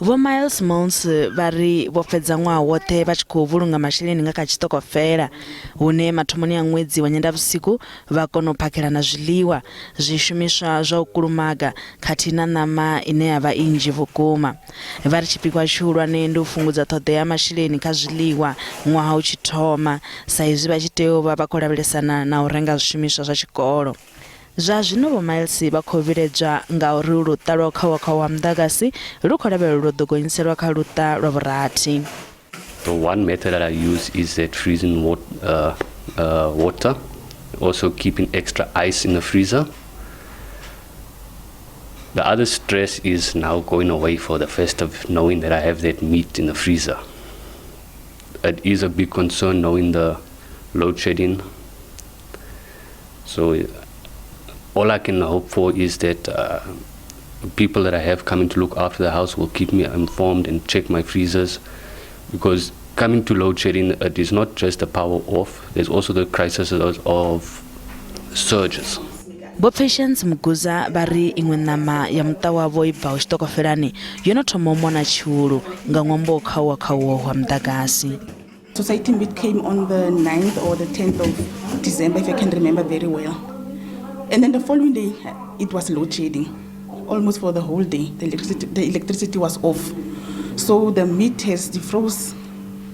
Vho Miles Mons vha ri vho fhedza ṅwaha woṱhe vha tshi khou vhulunga masheleni nga kha tshiṱokofela, hune mathomoni a ṅwedzi wa Nyendavhusiku vha kona u phakhelana zwiḽiwa, zwishumiswa zwa u kulumaga khathihi na ṋama ine ya vha i nnzhi vhukuma. Vha ri tshipikwa tshihulwane ndi u fhungudza ṱhoḓea ya masheleni kha zwiḽiwa ṅwaha u tshi thoma, sa izwi vha tshi tea u vha vha khou lavhelesana na u renga zwishumiswa zwa tshikolo. Zwa zwino Vho Miles vha khou vhiledzwa ngauri luṱa lwa u khauwa-khauwa ha muḓagasi lu khou lavhelelwa u ḓo gonyiselwa kha luṱa lwa vhurathi. The one method that I use is that freezing water, also keeping extra ice in the freezer. The other stress is now going away for the festive, knowing that I have that meat in the freezer. It is a big concern knowing the load shedding. So all I can hope for is that people that I have coming to look after the house will keep me informed and check my freezers, because coming to load shedding, it is not just the power off, there's also the crisis of surges. Vho Patience Muguza vha ri iṅwe ṋama ya muṱa wavho i bvaho tshiṱokofelani yo no thoma u mona tshiulu nga ṅwambo wa u khauwa-khauwa ha muḓagasi. Society meat came on the 9th or the 10th of December, if I can remember very well. And then the following day, it was load shedding. Almost for the whole day, the electricity was off. So the meat has defroze,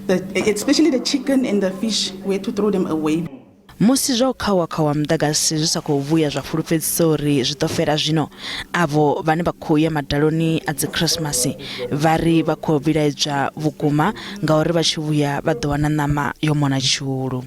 especially the chicken and the fish, we had to throw them away. Musi zwa u khauwa-khauwa muḓagasi zwi sa khou vhuya zwa fulufhedzisa uri zwi ḓo fhela zwino, avho vhane vha khou ya madaloni a dzi Christmas vha ri vha khou vhilaedzwa vhukuma ngauri vha tshi vhuya vha ḓo wana ṋama yo mona tshiulu.